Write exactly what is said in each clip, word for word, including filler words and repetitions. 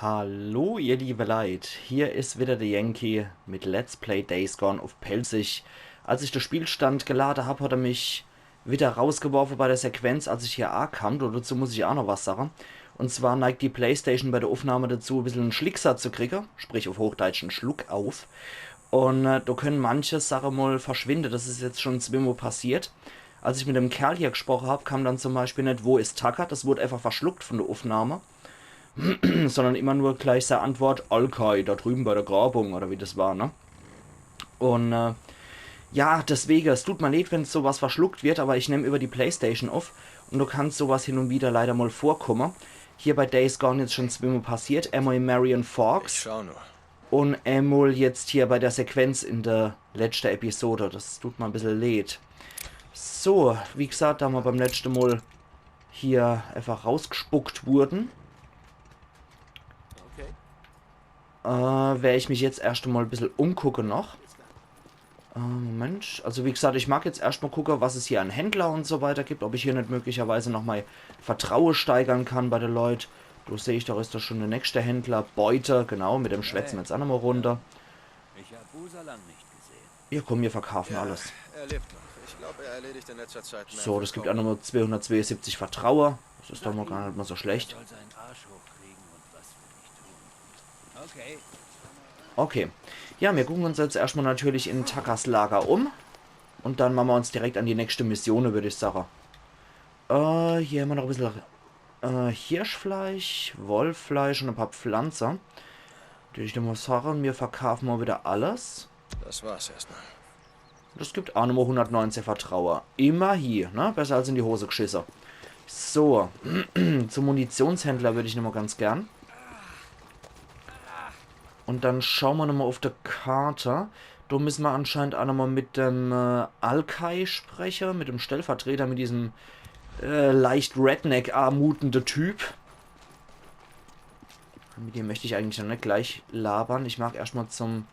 Hallo ihr liebe Leit, hier is wieder de Yankee mit Let's Play Days Gone uff Pälzisch. Als ich de Spielstand gelade hab, hat er mich wieder rausgeworfe bei der Sequenz, als ich hier akam. Do, dazu muss ich aa noch was sage. Un zwar neigt die Playstation bei der Uffnahme dazu, e bissel en Schlickser zu kriege, sprich uff Hochdeitsch en Schluckauf. Un äh, do könne manche Sache mol verschwinde. Das is jetzt schon zweemol passiert. Als ich mit dem Kerl hier gesproche hab, kam dann zum Beispiel net, „Wo is Tucker?“ Das wurde einfach verschluckt von der Uffnahme. Sondern immer nur gleich sei Antwort, „Alkai, da drüben bei der Grabung“, oder wie das war, ne? Un äh, ja, deswege, es tut mer leed, wenn so was verschluckt wird, aber ich nemm über die Playstation uff un do kann so was hin un wieder leider mol vorkomme. Hier bei Days Gone jetzt schon zweemol passiert. Emol Marion Forks. Ich schau nur. Un emol jetzt hier bei der Sequenz in der letschte Episode. Das tut mer e bissel leed. So, wie gesagt, da mer beim letschte Mol hier einfach rausgespuckt wurden, Okay. äh, wer ich mich jetzt erscht mol e bissel umgucke noch. Äh, Moment. Also wie gesagt, ich mag jetzt erscht mol gucke, was es hier an Händler un so weiter gibt, ob ich hier net möglicherweise noch mei Vertraue steigern kann bei de Leit. Do seh ich, do is doch schon de nächschte Händler. Beute, genau, mit dem schwätze mer jetzt aa noch mol e Runde. Ich hab Boozer lang nicht gesehen. Ja, komm, mir verkaufen alles. Er lebt noch. Ich glaube, er erledigt in letzter Zeit mehr. So, das gibt aa noch mol zweehundertzweiundsiebzig Vertraue. Das is doch mol gar net mol so schlecht. Soll seinen Arsch hochkriegen und was für mich tun. Okay. Okay. Ja, mir gucken uns jetzt erscht mol natürlich in Tuckers Lager um. Un dann mache mer uns direkt an die nächschte Mission, würd ich sage. Äh, hier hämmer noch e bissel äh, Hirschfleisch, Wolffleisch un e paar Pflanze. Würd ich mol sage, mir verkaufen mol wieder alles. Das war's erstmal. Das gibt aa noch mol hundertneunzeh Vertraue. Immerhin, ne? Besser als in die Hose gschisse. So, zum Munitionshändler würd ich noch mol ganz gern. Un dann schaue mer noch mol uff de Karte. Do müsse mer anscheinend aa noch mol mit dem äh, Alkai spreche, mit dem Stellvertreter, mit diesem äh, leicht Redneck-anmutende Typ. Mit dem möcht ich eigentlich noch net gleich labere. Ich mag erscht mol zum...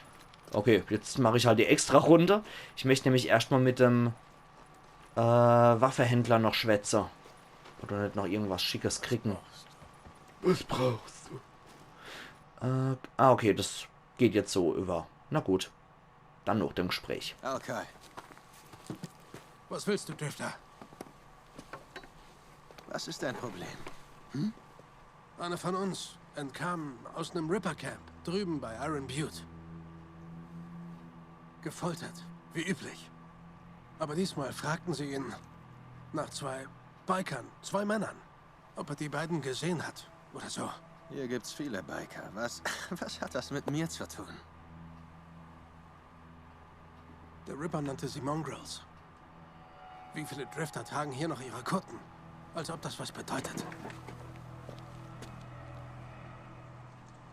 Okay, jetzt mach ich halt die extra Runde. Ich möcht nämlich erscht mol mit dem äh, Waffehändler noch schwätze. Oder net noch irgendwas Schickes kriegen. Was brauchst du? Äh, ah, okay, das geht jetzt so über. Na gut. Dann noch dem Gespräch. Alkai. Was willst du, Drifter? Was ist dein Problem? Einer von uns entkam aus einem Ripper-Camp drüben bei Iron Butte. Gefoltert, wie üblich. Aber diesmal fragten sie ihn nach zwei Bikern, zwei Männern, ob er die beiden gesehen hat oder so. Hier gibt's viele Biker. Was, was hat das mit mir zu tun? Der Ripper nannte sie Mongrels. Wie viele Drifter tragen hier noch ihre Kutten? Als ob das was bedeutet.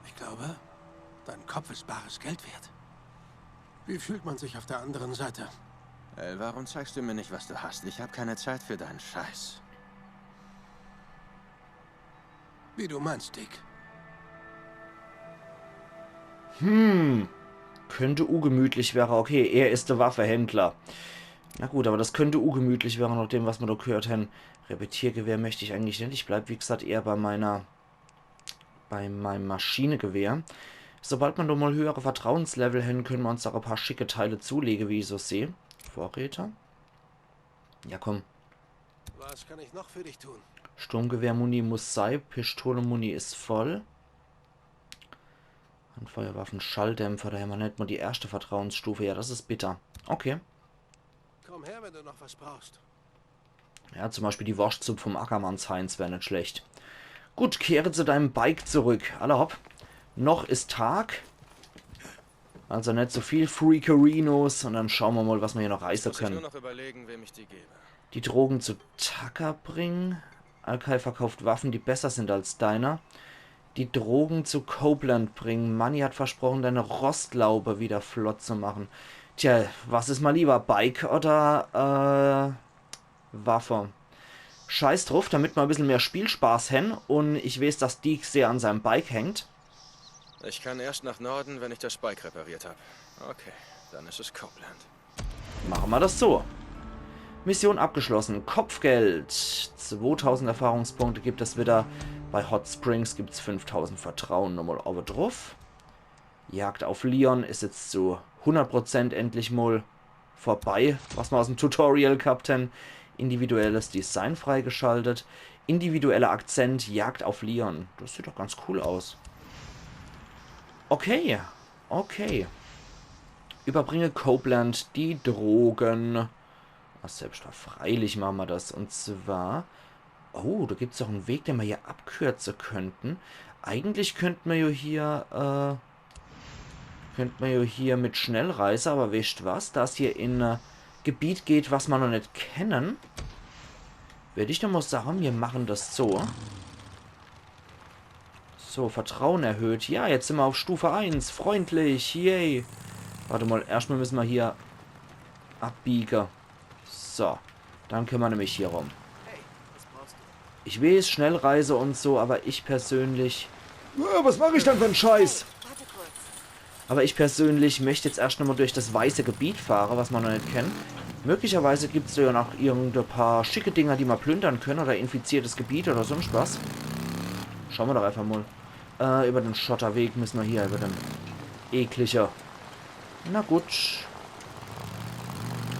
Ich glaube, dein Kopf ist bares Geld wert. Wie fühlt man sich auf der anderen Seite? Ey, warum zeigst du mir nicht, was du hast? Ich hab keine Zeit für deinen Scheiß. Wie du meinst, Dick. Hm. Könnt ugemütlich wäre. Okay, er is de Waffehändler. Na gut, aber das könnt ugemütlich wäre, noch dem, was mer do gehört hen. Repetiergewehr möcht ich eigentlich net. Ich bleib, wie gesagt, eher bei meiner, bei meinem Maschinegewehr. Sobald mer do mol höhere Vertrauenslevel hen, könne mer uns aa e paar schicke Teile zulege, wie ich so seh. Vorräte. Ja, komm. Was kann ich noch für dich tun? Sturmgewehr-Muni muss sei, Pistole-Muni is voll. Handfeuerwaffen, Schalldämpfer, do hämmer net mol die erschte Vertrauensstufe. Ja, das is bitter. Okay. Komm her, wenn du noch was brauchst. Ja, zum Beispiel die Worschtsupp vom Ackermanns Heinz wär net schlecht. Gut, kehre zu deinem Bike zurück. Alla hopp. Noch is Tag. Also net so viel Freakerinos un dann schaue mer mol, was mer hier noch reiße Muss ich nur könne. Noch überlegen, wem ich die gebe. Die Drogen zu Tucker bringen. Alkai verkauft Waffen, die besser sind als deine. Die Drogen zu Copeland bringen. Manny hat versprochen, deine Rostlaube wieder flott zu machen. Tja, was is mer lieber? Bike oder äh, Waffe? Scheiß druff, damit mer e bissel mehr Spielspaß hen. Un ich weeß, dass Deek sehr an seinem Bike hängt. Ich kann erst nach Norden, wenn ich das Bike repariert habe. Okay, dann ist es Copeland. Mache mer das so. Mission abgeschlossen. Kopfgeld. Zwotausend Erfahrungspunkte gibt es wieder. Bei Hot Springs gibt's fünftausend Vertrauen. Nochmal owwe druff. Jagd auf Leon is jetzt zu hundert Prozent endlich mal vorbei, was ma aus dem Tutorial gehabt hen. Individuelles Design freigeschaltet. Individueller Akzent, Jagd auf Leon. Das sieht doch ganz cool aus. Okay, okay. Überbringe Copeland die Drogen. Was, selbstverfreilich mache ma das. Und zwar, oh, da gibt's doch en Weg, den ma hier abkürze könnten. Eigentlich könnt ma jo hier, äh, könnt ma jo hier mit Schnellreise, aber wisst was, da's hier in, äh, Gebiet geht, was ma noch net kennen, würd ich doch mal sagen, wir machen das so. So, Vertrauen erhöht. Ja, jetzt sind wir auf Stufe eins. Freundlich. Yay. Warte mal, erstmal müssen wir hier abbiegen. So, dann können wir nämlich hier rum. Ich weiß, Schnellreise und so, aber ich persönlich... Ja, was mache ich dann für en Scheiß? Aber ich persönlich möchte jetzt erst nochmal durch das weiße Gebiet fahren, was ma noch net kennen. Möglicherweise gibt's da ja noch irgend e paar schicke Dinger, die ma plündern können oder infiziertes Gebiet oder sonst was. Schauen wir doch einfach mal. Äh, über den Schotterweg müssen wir hier, über den ekliger. Na gut.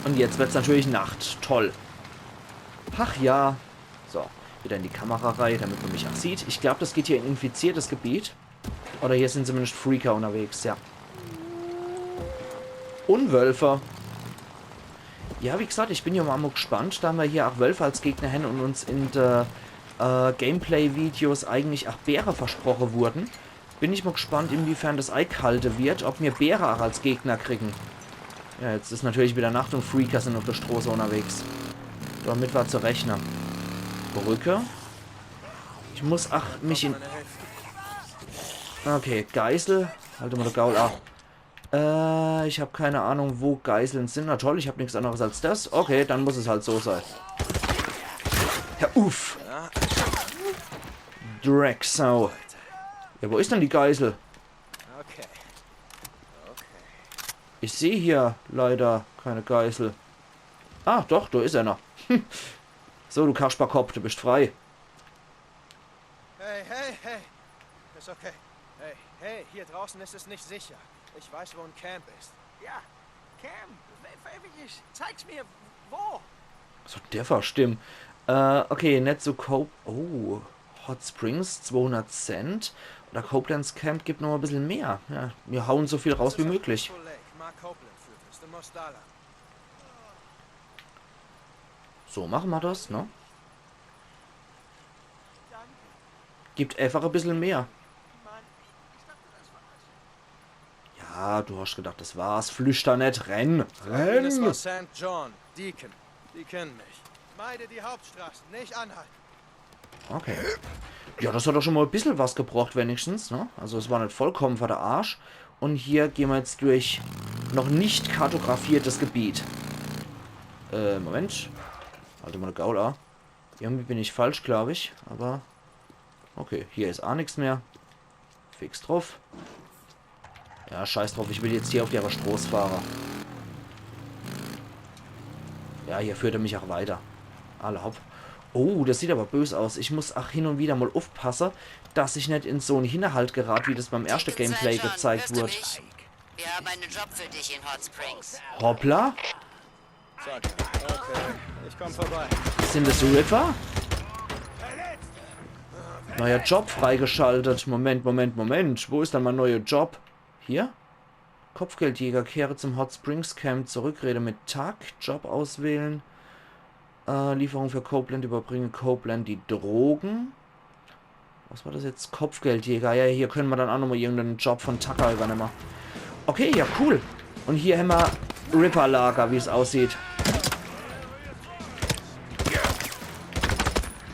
Und jetzt wird's natürlich Nacht. Toll. Ach ja. So, wieder in die Kamera rein, damit man mich auch sieht. Ich glaub, das geht hier in infiziertes Gebiet. Oder hier sind zumindest Freaker unterwegs, ja. Und Wölfe. Ja, wie gesagt, ich bin ja mal gespannt, da wir hier auch Wölfe als Gegner haben und uns in der, äh, Gameplay-Videos eigentlich auch Bäre versprochen wurden. Bin ich mal gespannt, inwiefern das eingehalten wird, ob wir Bäre auch als Gegner kriegen. Ja, jetzt ist natürlich wieder Nacht und Freaker sind auf der Straße unterwegs. Damit war zu rechnen. Brücke. Ich muss, ach, mich in... Okay, Geisel. Halt mal de Gaul ab. Äh, ich hab keine Ahnung, wo Geiseln sind. Na toll, ich hab nichts anderes als das. Okay, dann muss es halt so sein. Ja, uff. Drecksau. Ja, wo ist denn die Geisel? Okay. Okay. Ich sehe hier leider keine Geisel. Ah, doch, da ist einer. Hm. So, du Kasperkopf, du bist frei. Hey, hey, hey. Ist okay. Hey, hey, hier draußen ist es nicht sicher. Ich weiß, wo ein Camp ist. Ja, Camp. Zeig's mir. Wo? Was hat der für e Stimm? Äh, okay, net so Cope. Oh, Hot Springs, zweihundert Cent. Oder Copeland's Camp gibt noch ein bisschen mehr. Ja, wir hauen so viel raus wie möglich. Lake. Mark Copeland führt uns. Du musst da lang. So machen wir das, ne? Gibt einfach ein bisschen mehr. Ja, du hast gedacht, das war's. Flüster net, renn, renn. Das war Sankt John, Deacon. Die kennen mich. Meide die Hauptstraßen, nicht anhalten. Okay. Ja, das hat doch schon mal ein bisschen was gebracht, wenigstens, ne? Also es war nicht vollkommen für der Arsch. Und hier gehen wir jetzt durch noch nicht kartografiertes Gebiet. Äh, Moment. Halt mal de Gaul a. Irgendwie bin ich falsch, glaub ich. Aber okay, hier ist auch nichts mehr. Fix drauf. Ja, scheiß drauf, ich will jetzt hier auf der Stroß fahren. Ja, hier führt er mich auch weiter. Alla hopp. Oh, das sieht aber bös aus. Ich muss auch hin und wieder mal aufpassen, dass ich nicht in so einen Hinterhalt gerate, wie das beim ersten Gameplay gezeigt wurde. Wir haben einen Job für dich in Hot Springs. Hoppla. Sag, okay, ich komm vorbei. Sind das Ripper? Neuer Job freigeschaltet. Moment, Moment, Moment. Wo ist denn mein neuer Job? Hier? Kopfgeldjäger, kehre zum Hot Springs Camp zurück, rede mit Tuck, Job auswählen. Äh, Lieferung für Copeland, überbringe Copeland die Drogen. Was war das jetzt? Kopfgeldjäger. Ja, hier können wir dann auch nochmal irgendeinen Job von Tucker übernehmen. Okay, ja, cool. Und hier haben wir Ripper-Lager, wie es aussieht.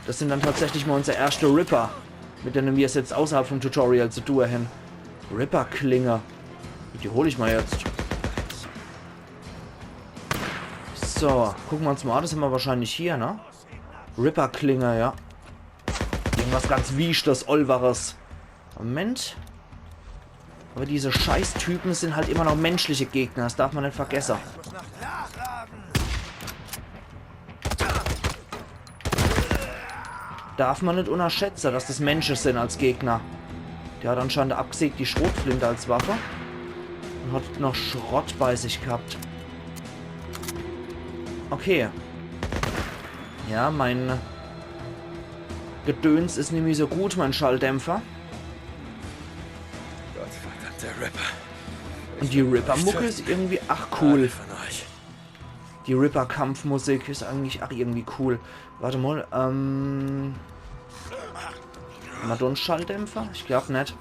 Das sind dann tatsächlich mal unsere erste Ripper, mit denen wir es jetzt außerhalb vom Tutorial zu tun haben. Ripper-Klinge. Die hol ich mal jetzt. So, gucken wir uns mal an. Das haben wir wahrscheinlich hier, ne? Ripper-Klinge, ja. Irgendwas ganz Wiestes, Olweres. Moment. Aber diese Scheißtypen sind halt immer noch menschliche Gegner. Das darf man nicht vergessen. Darf ma net unnerschätze, dass des Mensche sin als Gegner. Der hat anscheinend e abgesägti Schrotflinte als Waffe. Un hat noch Schrott bei sich gehabt. Okay. Ja, mein Gedöns is nimmi so gut, mein Schalldämpfer. Gottverdammter Ripper. Un die Ripper-Mucke is irgendwie ach cool. Alle von euch. Die Ripper-Kampfmusik is eigentlich ach irgendwie cool. Wart emol, ähm. Hammer do en Schalldämpfer? Ich glaab net.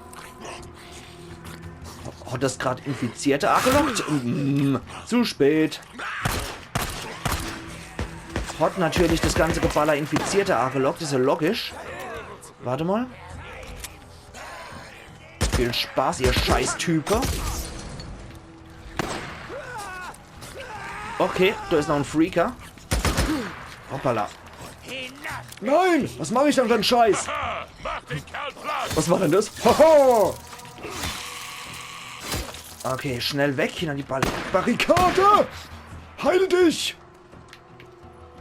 Hat des grad Infizierte aagelockt? Mm, zu spät. Hat natürlich des ganze Geballer Infizierte aagelockt, is jo logisch. Wart emol. Viel Spaß, ihr Scheißtype. Okay, do is noch en Freaker. Hoppala. Nein! Was mach ich dann für en Scheiß? Was war denn des? Haha! Okay, schnell weg. Hinner die Ball Barrikade! Heil dich!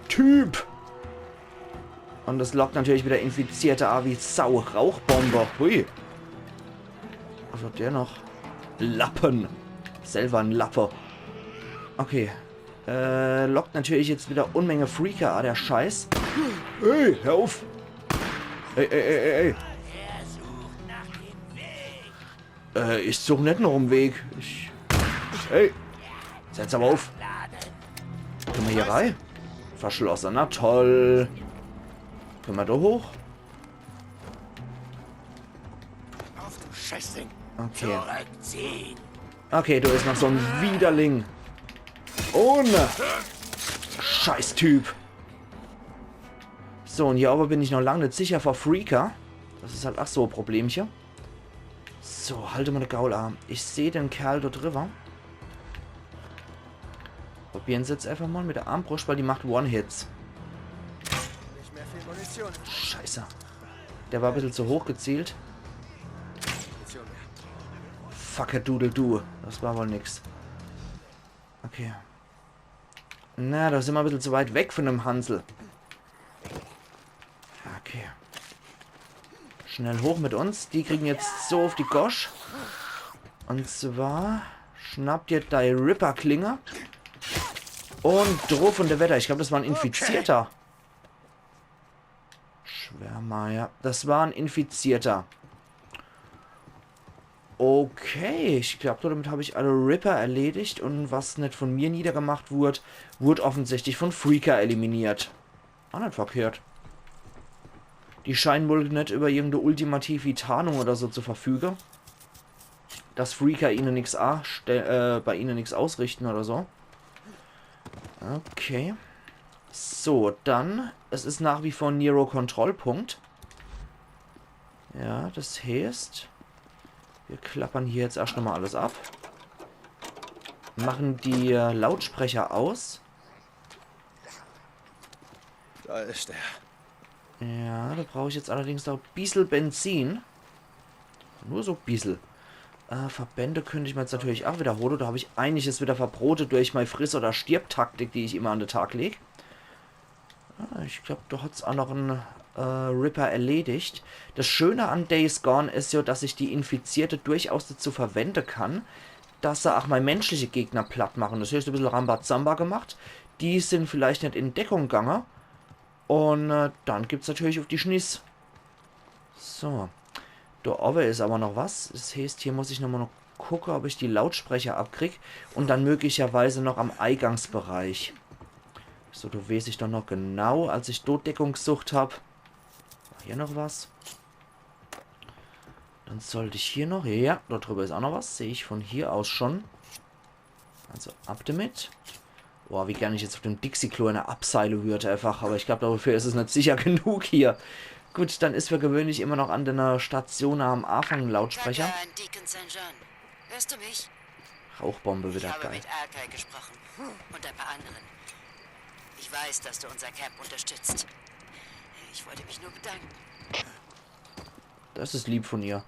Typ! Un des lockt natürlich widder Infizierte aa wie Sau. Rauchbombe. Hui. Was hat der noch? Lappen. Selwer en Lappe. Okay. Äh, lockt natürlich jetzt widder Unmenge Freaker aa, der Scheiß. Ey, hör uff! Ey, ey, ey, ey, ey. Äh, ich such net noch en Weg. Ich. Ey! Setz awwer uff. Kenne ma hier rei? Verschlosse. Na toll. Kenne ma do hoch? Auf, du Scheißding. Okay. Zurückziehen. Okay, do is noch so en Widerling. Ohne. Scheißtyp. So, un hier owwe bin ich noch lang net sicher vor Freaker. Des is halt ach so e Problemche. So, halt emol de Gaul aa. Ich seh den Kerl do driwwer. Probieren's jetzt äfach mol mit de Armbruscht, weil die macht One-Hits. Nicht mehr viel Munition. Scheiße. Der war e bissel zu hoch gezielt. Fuck a doodle do. Des war wohl nix. Okay. Na, do sin ma e bissel zu weit weg vun dem Hansel. Okay. Schnell hoch mit uns. Die kriegen jetzt so uff die Gosch. Un zwar schnapp dir dei Ripper-Klinge. Un druff un de Wetter. Ich glaab, des war en Infizierter. Schwärmer, ja. Des war en Infizierter. Okay, ich glaab, domit hab ich alle Ripper erledigt un was net vun mir niedergemacht wurd, wurd offensichtlich vun Freaker eliminiert. Ach net verkehrt. Die scheinen wohl net iwwer irgend e ultimative Tarnung oder so zu verfüge. Dass Freaker ihne nix a-, ste-, äh, bei ihne nix ausrichten oder so. Okay. So, dann, es is nach wie vor Nero Kontrollpunkt. Ja, des heeßt, mir klappern hier jetzt erscht nochmol alles ab. Machen die, äh, Lautsprecher aus. Da ist er. Ja, do brauch ich jetzt allerdings noch e bissel Benzin. Nur so e bissel. Äh, Verbände könnt ich mer jetzt natürlich ach widderhole. Do hab ich einiges widder verbrote durch mei Friss-oder-stirb-Taktik, die ich immer an de Tag leg. Ah, ich glaab, do hat's ach noch en, äh, Ripper erledigt. Des Schöne an Days Gone is jo, dass ich die Infizierte durchaus dezu verwende kann, dass se ach mei menschliche Gegner platt machen. Des heeßt, e bissel Rambazamba gemacht. Die sin vielleicht net in Deckung gange. Un, äh, dann gibt's natürlich uff die Schniss. So. Do owwe is awwer noch was. Des heeßt, hier muss ich nochmol noch gucke, ob ich die Lautsprecher abkrieg. Un dann möglicherweise noch am Eigangsbereich. So, do weeß ich doch noch genau, als ich do Deckung gesucht hab. War hier noch was? Dann sollt ich hier noch. Ja, do driwwer is ach noch was. Seh ich vun hier aus schun. Also ab demit. Boah, wie gern ich jetzt uff dem Dixie-Klo äner abseile würd äfach. Awwer ich glaab, dofür is es net sicher genug hier. Gut, dann is für gewöhnlich immer noch an de Station am Anfang en Lautsprecher. Tucker, an Deacon Saint John. Hörst du mich? Rauchbombe widder, geil. Ich habe mit Arkay gesprochen. Und ein paar anderen. Ich weiß, dass du unser Camp unterstützt. Ich wollte mich nur bedanken. Des is lieb vun ihr.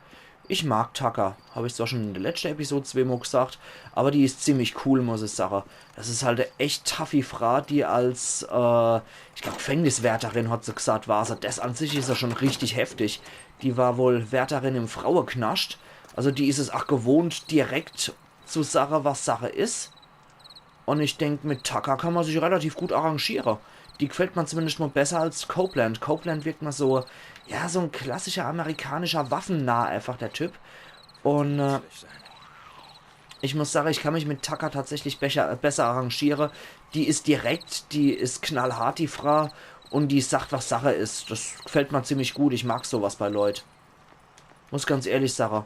Ich mag Tucker. Hab ich zwar schon in de letschte Episode zweemol gesagt, aber die is ziemlich cool, muss ich sage. Das is halt e echt toughi Fraa, die als, äh, ich glaub, Gefängniswärterin, hat se gesagt, war se. Das an sich is ja schon richtig heftig. Die war wohl Wärterin im Fraueknascht. Also die is es ach gewohnt, direkt zu sage, was Sache is. Und ich denk, mit Tucker kann man sich relativ gut arrangiere. Die gefällt man zumindest mal besser als Copeland. Copeland wirkt mal so, ja, so en klassischer amerikanischer Waffennarr einfach, der Typ. Und äh, ich muss sage, ich kann mich mit Tucker tatsächlich becher, äh, besser arrangiere. Die is direkt, die is knallhart, die Fraa. Und die sagt, was Sache is. Das gefällt mir ziemlich gut. Ich mag sowas bei Leut. Muss ganz ehrlich sage.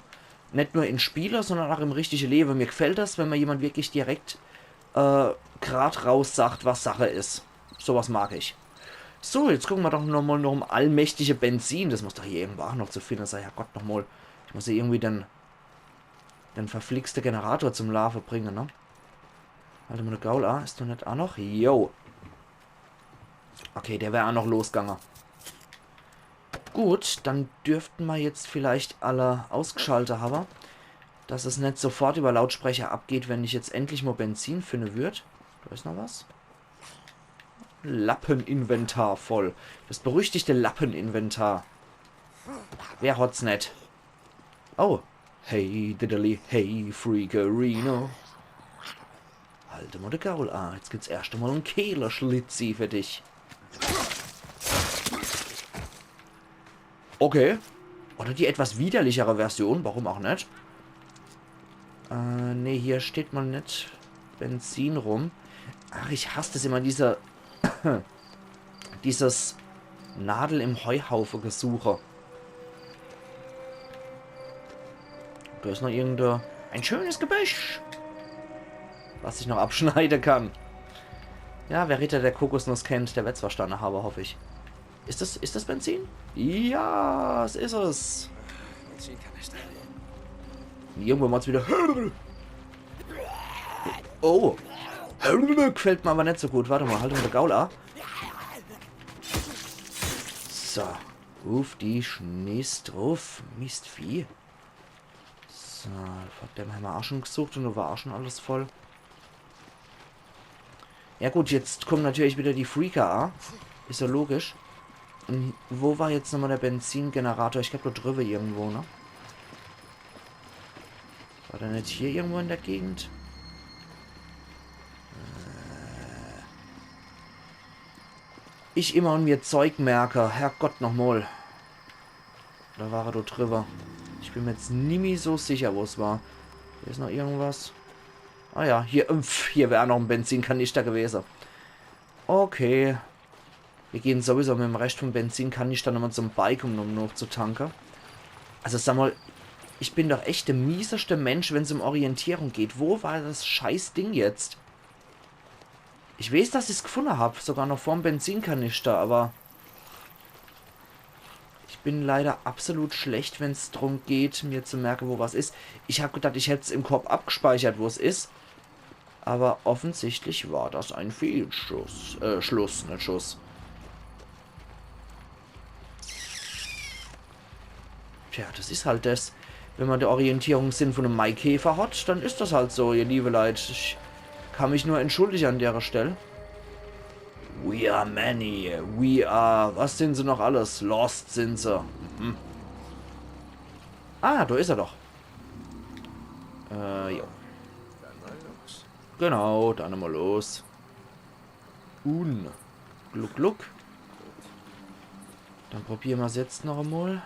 Net nur in Spiele, sondern auch im richtige Lewe. Mir gefällt das, wenn mir jemand wirklich direkt äh, grad raus sagt, was Sache is. Sowas mag ich. So, jetzt gucke mer doch nochmal noch em allmächtige Benzin. Das muss doch hier irgendwo auch noch zu finde sei. Herrgott nochmal. Ich muss hier irgendwie den, den verflixte Generator zum Laafe bringe, ne? Halt mal de Gaul a. Is doch net a noch? Jo. Okay, der wär a noch losgange. Gut, dann dürften mer jetzt vielleicht alle ausgschalte hawwe, dass es net sofort über Lautsprecher abgeht, wenn ich jetzt endlich mal Benzin finde würd. Da is noch was. Lappeninventar voll. Das berüchtigte Lappeninventar. Wer hat's net? Oh. Hey, diddly, hey, Freakerino. Halt mal de Gaul a. Jetzt gibt's erscht mal en Kehlerschlitzi für dich. Okay. Oder die etwas widerlichere Version, warum auch net? Äh, nee, hier steht mal net Benzin rum. Ach, ich hasse das immer, diese, dieses Nadel-im-Heuhaufe-Gesuche. Da is noch irgendein schönes Gebüsch, was ich noch abschneide kann. Ja, wer Ritter der Kokosnuss kennt, der wird's verstande hawwe, hoff ich. Is das, is das Benzin? Ja, es is es. Benzinkanister. Irgendwo macht's wieder. Oh. Gefällt mir aber net so gut. Warte mal, halt mal de Gaul a. So. Uff die Schniss druff. Mistvieh. So, von dem hämmer auch schon gesucht und da war auch schon alles voll. Ja gut, jetzt kommen natürlich wieder die Freaker a. Is ja logisch. Und wo war jetzt nochmal der Benzingenerator? Ich glaub, da drüber irgendwo, ne? War der net hier irgendwo in der Gegend? Äh. Ich immer und mir Zeug merke. Herrgott nochmal. Da war er dort drüber. Ich bin mir jetzt nimmi so sicher, wo es war. Hier is noch irgendwas. Ah ja, hier, umpf, hier wär noch en Benzinkanister gewese. Okay. Wir gehen sowieso mit dem Rest vom Benzinkanister nochmal zum Bike, um, um nochzutanke. Also sag mal, ich bin doch echt der mieseste Mensch, wenn's um Orientierung geht. Wo war das scheiß Ding jetzt? Ich weiß, dass ich's gefunde hab, sogar noch vorm Benzinkanister, aber ich bin leider absolut schlecht, wenn's drum geht, mir zu merke, wo was is. Ich hab gedacht, ich hätt's im Kopf abgespeichert, wo's is. Aber offensichtlich war das ein Fehlschuss. Äh, Schluss, net Schuss. Tja, das is halt das. Wenn man de Orientierungssinn von em Maikäfer hat, dann is das halt so, ihr liebe Leit. Ich kann mich nur entschuldige an dere Stell. We are many. We are, was sin se noch alles? Lost sin se. Mhm. Ah, da is er doch. Äh, jo. Genau, dann mal los. Un. Gluck, gluck. Dann probiere mer's jetzt noch emol.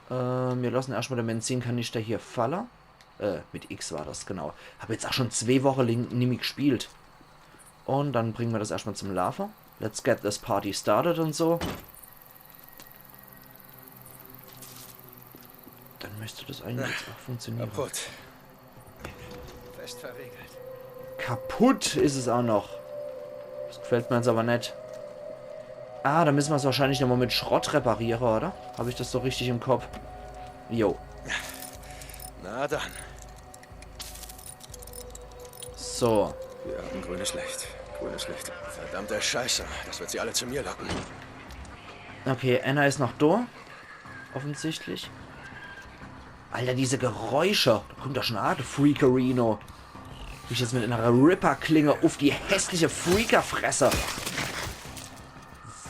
Äh, mir lassen erscht mal de Benzinkanister hier falle. Äh, mit X war das, genau. Hab jetzt auch schon zwee Woche lang nimmi gespielt. Und dann bringe mer das erscht mal zum Laafe. Let's get this party started und so. Dann müsste das eigentlich jetzt auch funktioniere. Kaputt. Fest verriegelt. Kaputt is es auch noch. Das gefällt mir jetzt aber net. Ah, da müssen mer's wahrscheinlich nochmal mit Schrott repariere, oder? Hab ich das so richtig im Kopf? Jo. Na dann. So. Wir haben grünes Licht. Grünes Licht. Verdammte Scheiße. Das wird sie alle zu mir locken. Okay, einer is noch da. Offensichtlich. Alter, diese Geräusche. Do kummt doch schun aa de Freakerino. Wie ich jetzt mit ener Ripper-Klinge uff die hässliche Freakerfresse.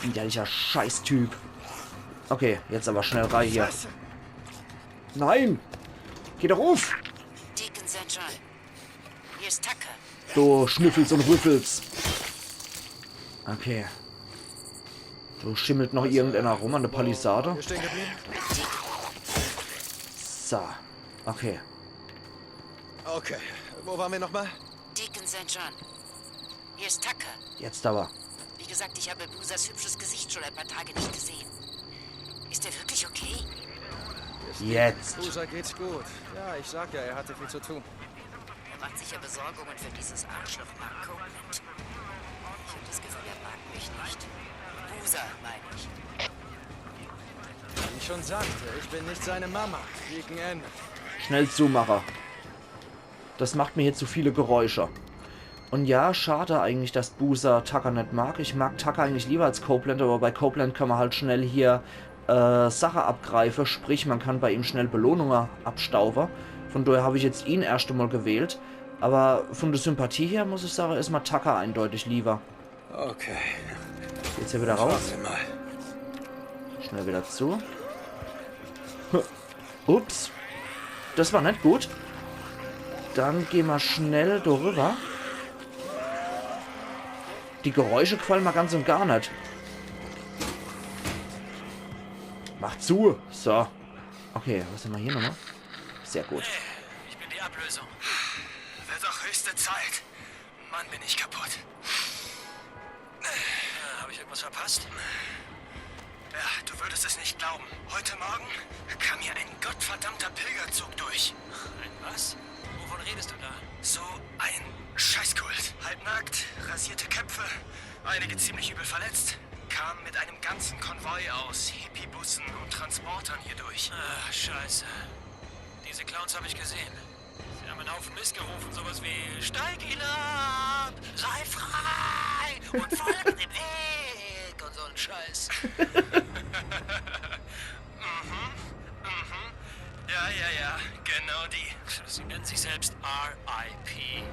Widerlicher Scheißtyp. Okay, jetzt awwer schnell rei hier. Nein! Geh doch uff! Deacon Saint John. Hier ist Tucker. Du Schnüffels un Rüffels. Okay. Do schimmelt noch irgendener rum an de Palisade. Hier stehen geblieben? So. Okay. Okay, wo waren wir nochmal? Deacon Saint John. Hier ist Tucker. Jetzt awwer. Wie gesagt, ich habe Boozers hübsches Gesicht schon ein paar Tage nicht gesehen. Ist er wirklich okay? Jetzt. Boozer geht's gut. Ja, ich sag ja, er hatte viel zu tun. Er macht sicher Besorgungen für dieses Arschloch Mark Copeland. Ich habe das Gefühl, er mag mich nicht. Boozer, meine ich. Wie ich schon sagte, ich bin nicht seine Mama. Deacon N. Schnell zumache. Das macht mir hier zu viele Geräusche. Un ja, schade eigentlich, dass Boozer Tucker net mag. Ich mag Tucker eigentlich liewer als Copeland, awwer bei Copeland kann ma halt schnell hier äh, Sache abgreife, sprich, ma kann bei ihm schnell Belohnunge abstauwe. Vun doher hab ich jetzt ihn erscht emol gewählt. Awwer vun de Sympathie her, muss ich sage, is ma Tucker eindeutig liewer. Okay, Geht's hier wieder raus? schauen wir mal. Schnell wieder zu. Ups. Das war net gut. Dann geh ma schnell do rüber. Die Geräusche gefallen ma ganz un gar net. Mach zu. So. Okay, was hämmer hier nochmal? Sehr gut. Ich bin die Ablösung. Wird doch höchste Zeit. Mann, bin ich kaputt. Äh, Habe ich irgendwas verpasst? Ja, du würdest es nicht glauben. Heute Morgen kam hier ein gottverdammter Pilgerzug durch. Ein was? Wovon redest du da? So ein Scheißkult. Halbnackt, rasierte Köpfe, einige ziemlich übel verletzt. Kam mit einem ganzen Konvoi aus Hippie-Bussen und Transportern hier durch. Ah, Scheiße. Diese Clowns habe ich gesehen. Sie haben einen Haufen Mist gerufen, sowas wie „Steig ihn ab! Sei frei! Und folge dem Weg!“ und so ein Scheiß. Mhm, mhm. Ja, ja, ja, genau die. Sie nennen sich selbst R I P.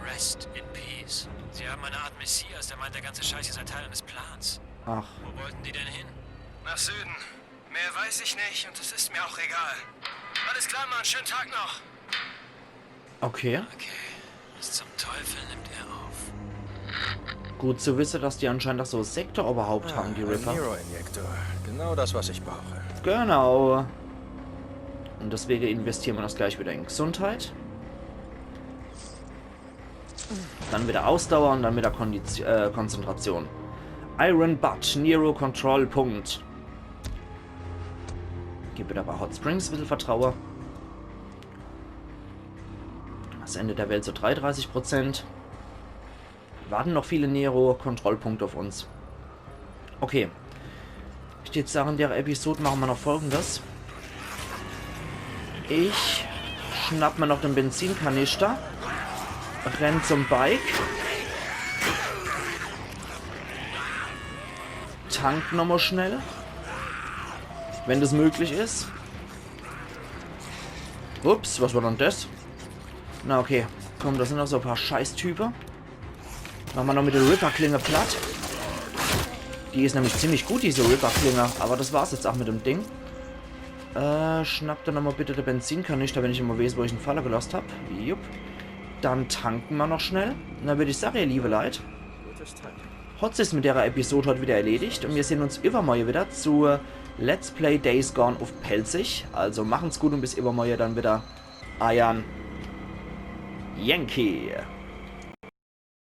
Rest in Peace. Sie haben eine Art Messias, der meint, der ganze Scheiß hier sei Teil eines Plans. Ach, Wo wollten die denn hin? Nach Süden. Mehr weiß ich nicht und es ist mir auch egal. Alles klar, Mann. Schönen Tag noch. Okay. Okay. Was zum Teufel nimmt er auf? Gut zu wissen, dass die anscheinend auch so Sekteoberhaupt haben, die Ripper. Nero-Injektor. Genau das, was ich brauche. Genau. Und deswegen investieren wir das gleich wieder in Gesundheit. Dann wieder Ausdauer und dann wieder Kondiz äh, Konzentration. Iron Butt, Nero Kontrollpunkt. Gib wieder bei Hot Springs ein bisschen Vertrauen. Das Ende der Welt so dreiunddreißig Prozent. Warten noch viele Nero-Kontrollpunkte auf uns. Okay. Ich würd sagen, in der Episode machen wir noch Folgendes. Ich schnapp mir noch den Benzinkanister. Renn zum Bike. Tank nochmal schnell. Wenn das möglich ist. Ups, was war denn das? Na okay, komm, das sind noch so ein paar Scheißtypen. Machen wir noch mit der Ripper-Klinge platt. Die ist nämlich ziemlich gut, diese Ripper-Klinge. Aber das war's jetzt auch mit dem Ding. Äh, schnapp dir nochmal bitte den Benzinkanister, wenn ich immer weiß, wo ich ihn fallen gelassen hab. Jupp. Dann tanken wir noch schnell. Na, würd ich sagen, ihr liebe Leute, Gutes Timing. hot's mit der Episode heute wieder erledigt und wir sehen uns übermorgen wieder zu Let's Play Days Gone auf Pälzisch. Also machen's gut und bis übermorgen dann wieder. Eiern Yankee.